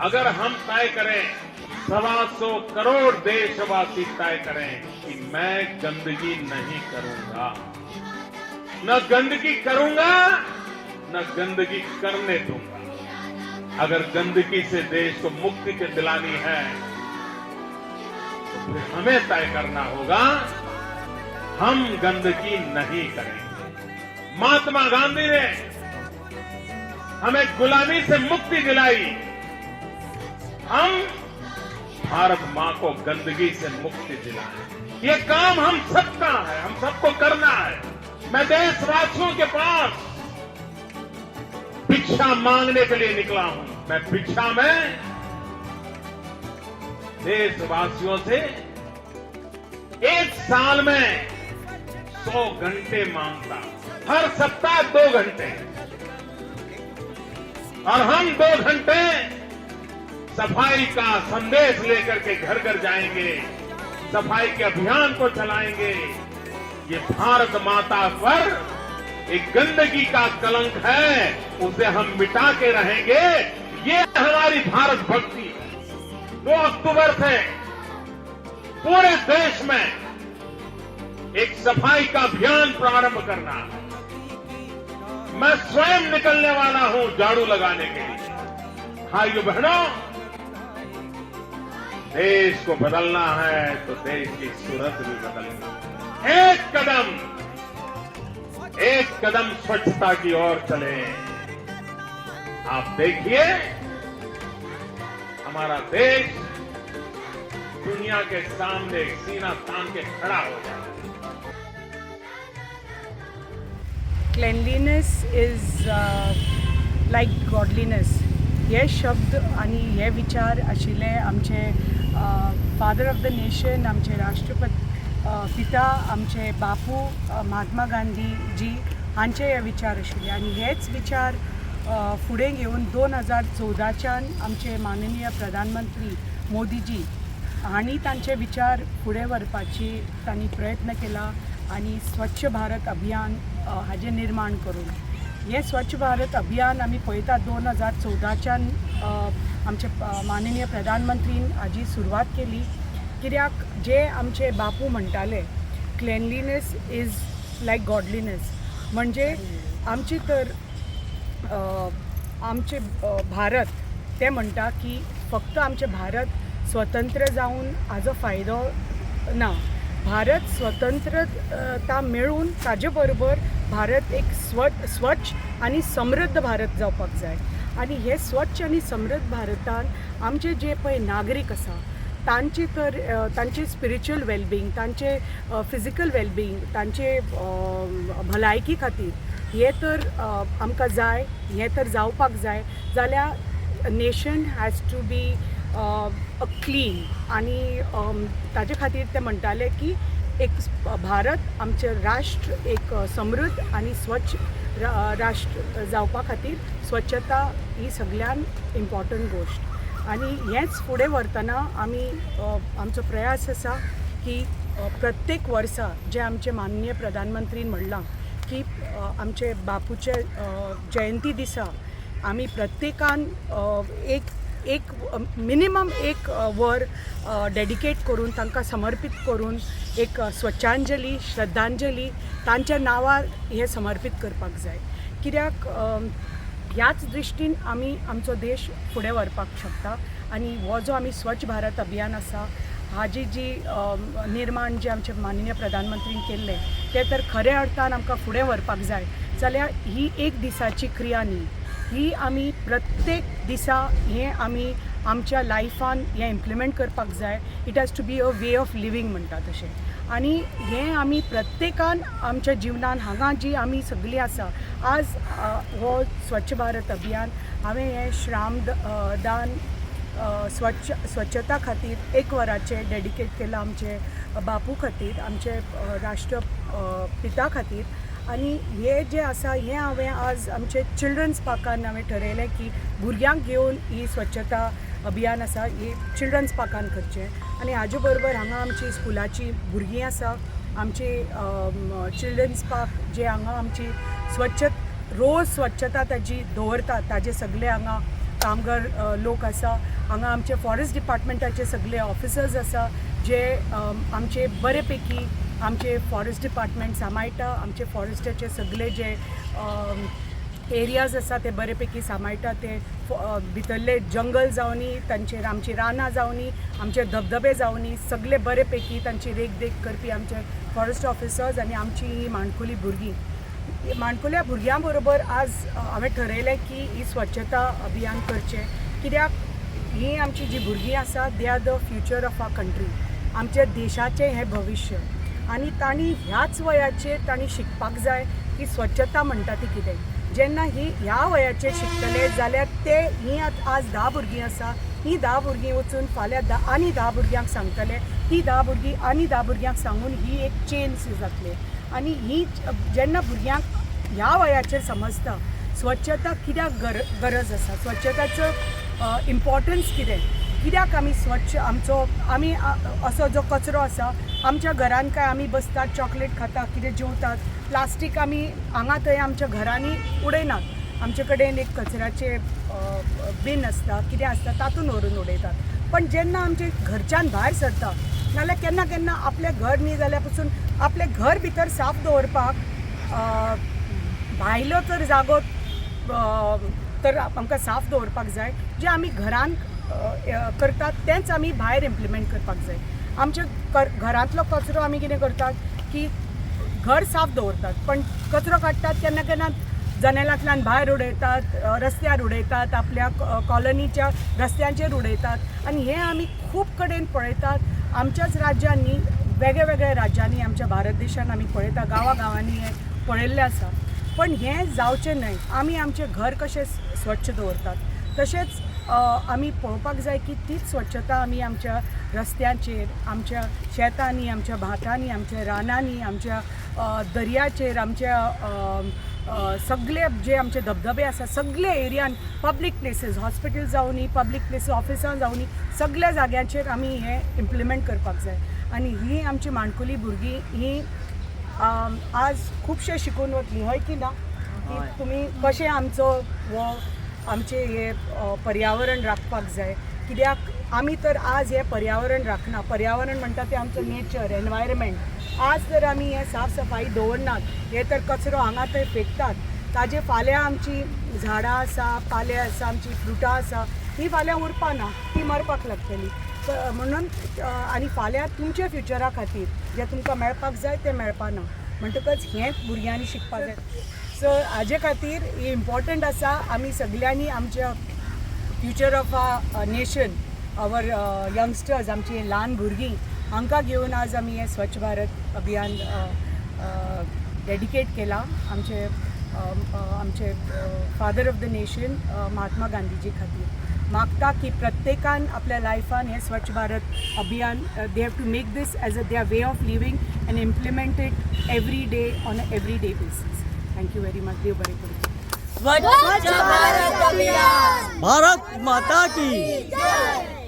अगर हम तय करें, 125 करोड़ देशवासी तय करें कि मैं गंदगी नहीं करूंगा, न गंदगी करूंगा, न गंदगी करने दूंगा। अगर गंदगी से देश को मुक्ति के दिलानी है, तो फिर हमें तय करना होगा, हम गंदगी नहीं करेंगे। महात्मा गांधी ने हमें गुलामी से मुक्ति दिलाई, हम भारत मां को गंदगी से मुक्ति दिलाएं। ये काम हम सबका है, हम सबको करना है। मैं देशवासियों के पास भिक्षा मांगने के लिए निकला हूं। मैं भिक्षा में देशवासियों से एक साल में 100 घंटे मांगता, हर सप्ताह 2 घंटे और हम 2 घंटे सफाई का संदेश लेकर के घर घर जाएंगे, सफाई के अभियान को चलाएंगे। ये भारत माता पर एक गंदगी का कलंक है, उसे हम मिटा के रहेंगे। ये हमारी भारत भक्ति है। 2 अक्टूबर से पूरे देश में एक सफाई का अभियान प्रारंभ करना है। मैं स्वयं निकलने वाला हूं झाड़ू लगाने के लिए। भाइयों बहनों, देश को बदलना है तो देश की सूरत भी बदलनी है। एक कदम, एक कदम स्वच्छता की ओर चले, आप देखिए, हमारा देश दुनिया के सामने सीना तान के खड़ा हो जाए। Cleanliness is like godliness. हे शब्द आनी हे विचार आशिल्ले आमचे फादर ऑफ the nation, आमचे राष्ट्रपती पिता, आमचे बापू महात्मा गांधीजी हांचे हे विचार आशिल्ले आनी हेच विचार फुडें घेवन 2014च्यान आमचे माननीय प्रधानमंत्री मोदीजी हांणी तांचे विचार फुडें व्हरपाची तांणी प्रयत्न केला आनी स्वच्छ भारत अभियान हाजें निर्माण करून हें स्वच्छ भारत अभियान आमी पळयता, 2014च्यान आमचे माननीय प्रधानमंत्रीन हाजी सुरवात केली. कित्याक जे आमचे बापू म्हणटाले, "Cleanliness is like godliness." म्हणजे आमची तर आमचे भारत, ते म्हणटा की फक्त आमचें भारत स्वतंत्र जावन हाजो फायदो ना. भारत स्वतंत्रता मेळून ताजे बरोबर भारत एक स्वच्छ आनी समृद्ध भारत जावपाक जाय. आनी हे स्वच्छ आनी समृद्ध भारतान आमचे जे पळय नागरीक आसा, तांची तर तांचे स्पिरिच्युअल वेलबिंग, तांचे फिजिकल वेलबिंग, तांचे भलायकी खातीर हें तर आमकां जाय. हें तर जावपाक जाय जाल्यार nation has to be a clean. आनी ताजे खातीर ते म्हणटाले की एक भारत, आमचें राष्ट्र एक समृद्ध आनी स्वच्छ राष्ट्र जावपा खातीर स्वच्छता ही सगळ्यान इम्पॉर्टंट गोश्ट. आनी हेंच फुडें व्हरतना आमी आमचो प्रयास आसा की प्रत्येक वर्सा जें आमचे माननीय प्रधानमंत्रीन म्हणलां की आमचे बापूचे जयंती दिसा आमी प्रत्येकान एक एक मिनिमम एक वर डेडिकेट करून, तांकां समर्पीत करून एक स्वच्छांजली, श्रद्धांजली तांच्या नांवार हें समर्पीत करपाक जाय. कित्याक ह्याच दृश्टीन आमी आमचो देश फुडें व्हरपाक शकता. आनी हो जो आमी स्वच्छ भारत अभियान आसा, हाजी जी निर्माण जे आमचे माननीय प्रधानमंत्रीन केल्लें, तें तर खऱ्या अर्थान आमकां फुडें व्हरपाक जाय जाल्यार ही एक दिसाची क्रिया न्ही. ही आमी प्रत्येक दिसा हें आमी आमच्या लायफान हें इम्प्लिमेंट करपाक जाय. It has to be a way of living म्हणटा तशें. आनी हें आमी प्रत्येकान आमच्या जिवनान, हांगा जी आमी सगळीं आसा आज हो स्वच्छ भारत अभियान हांवें हें श्राम दान स्वच्छता खातीर एक वराचें डेडिकेट केलां आमचे बापू खातीर, आमचे राष्ट्र पिता खातीर. आनी हे जें आसा, हें हांवें आज आमचे चिल्ड्रन्स पार्कान हांवें ठरयलें की भुरग्यांक घेवन ही स्वच्छता अभियान आसा, ही चिल्ड्रन्स पार्कान करचें. आनी हाजे बरोबर हांगा आमची स्कुलाची भुरगीं आसा, आमची चिल्ड्रन्स पार्क जे हांगा आमची स्वच्छ, रोज स्वच्छता ताजी दवरतात, ताजे सगळे हांगा कामगार लोक आसा. हांगा आमचे फॉरेस्ट डिपार्टमेंटाचे सगळे ऑफिसर्स आसा जे आमचे बरे पैकी आमचे फॉरेस्ट डिपार्टमेंट सांबाळटा. आमचे फॉरेस्टाचे सगळे जे एरियाज आसा ते बरे पैकी सांबाळटा. ते भितरले जंगल जावनी, तांचेर आमची रानां जावनी, आमचे धबधबे जावनी, सगळे बरे पैकी तांची रेखदेख करपी आमचे फॉरेस्ट ऑफिसर्स आनी आमची ही माणकुली भुरगीं. माणकुल्या भुरग्यां बरोबर आज हांवें ठरयलें की ही स्वच्छता अभियान करचें, कित्याक ही आमची जी भुरगीं आसा, they are the future of our country. आमच्या देशाचें हें भविश्य आनी तांणी ह्याच वयाचेर तांणी शिकपाक जाय की स्वच्छता म्हणटा ती कितें. जेन्ना ही ह्या वयाचेर शिकतले जाल्यार ते ही आतां आज 10 भुरगीं आसा, ही 10 भुरगीं वचून फाल्यां आनी 10 भुरग्यांक सांगतले, ती 10 भुरगीं आनी 10 भुरग्यांक सांगून ही एक चेन सी जातली. आनी ही जेन्ना भुरग्यांक ह्या वयाचेर समजता स्वच्छता कित्याक गरज आसा, स्वच्छताचो इम्पॉर्टन्स कितें, कित्याक आमी स्वच्छ आमचो आमी असो जो कचरो आसा आमच्या घरान, काय आमी बसतात, चॉकलेट खाता, कितें जेवतात, प्लास्टीक आमी हांगा थंय आमच्या घरांनी उडयनात. आमचे कडेन एक कचऱ्याचे बीन आसता, कितें आसता, तातूंत व्हरून उडयतात. पण जेन्ना आमचे घरच्यान भायर सरता, नाल्यार केन्ना केन्ना आपलें घर न्ही जाल्यार पसून आपलें घर भितर साफ दवरपाक भायलो तर जागो तर आमकां साफ दवरपाक जाय. जें आमी घरान करतात तेंच आमी भायर इम्प्लिमेंट करपाक जाय. आमच्या घरांतलो कचरो आमी कितें करतात की घर साफ दवरतात, पण कचरो काडटात केन्ना केन्ना जनेलांतल्यान भायर उडयतात, रस्त्यार उडयतात, आपल्या कॉलनीच्या रस्त्यांचेर उडयतात. आनी हें आमी खूब कडेन पळयतात. आमच्याच राज्यान न्ही, वेगळ्या वेगळ्या राज्यांनी आमच्या भारत देशान आमी पळयता, गांवा गांवांनी हें पळयल्लें आसा. पण हें जावचें न्हय. आमी आमचें घर कशें स्वच्छ दवरतात तशेंच आमी पळोवपाक जाय की तीच स्वच्छता आमी आमच्या रस्त्यांचेर, आमच्या शेतांनी, आमच्या भाटांनी, आमच्या रानांनी, आमच्या दर्याचेर, आमच्या सगळे जे आमचे धबधबे आसा सगळे एरियान, पब्लीक प्लेसीस, हॉस्पिटल जावनी, पब्लीक प्लेसीस, ऑफिसां जावनी, सगळ्या जाग्यांचेर आमी हें इम्प्लिमेंट करपाक जाय. आनी ही आमची माणकुली भुरगीं ही आज खुबशें शिकून वतली, हय की ना, की तुमी कशें आमचो हो आमचें हें पर्यावरण राखपाक जाय. कित्याक आमी तर आज हें पर्यावरण राखना. पर्यावरण म्हणटा तें आमचो नेचर, एनवायरमेंट. आज जर आमी हें साफ सफाई दवरनात, हे तर कचरो हांगा थंय फेकतात, ताजे फाल्यां आमची झाडां आसा, पाले आसा, आमची फ्रुटां आसा, ती फाल्यां उरपा ना, ती मरपाक लागतली. म्हणून आनी फाल्यां तुमच्या फ्युचरा खातीर जें तुमकां मेळपाक जाय तें मेळपा ना. म्हणटकच हें भुरग्यांनी शिकपाक जाय. सो हाजे खातीर इम्पॉर्टंट आसा आमी सगल्यांनी आमच्या future of a nation, our youngsters, आमची ल्हान भुरगीं, हांकां घेवन आज आमी हें स्वच्छ भारत अभियान डेडिकेट केलां आमचे आमचे father of the nation Mahatma Gandhiji खातीर. मागता की प्रत्येकान आपल्या लायफान हें स्वच्छ भारत अभियान, they have to make this as a their way of living and implement it every day, on a every day basis. Thank you very much. देव बरें करूं. स्वच्छ भारत अभियान. भारत माता की. जय.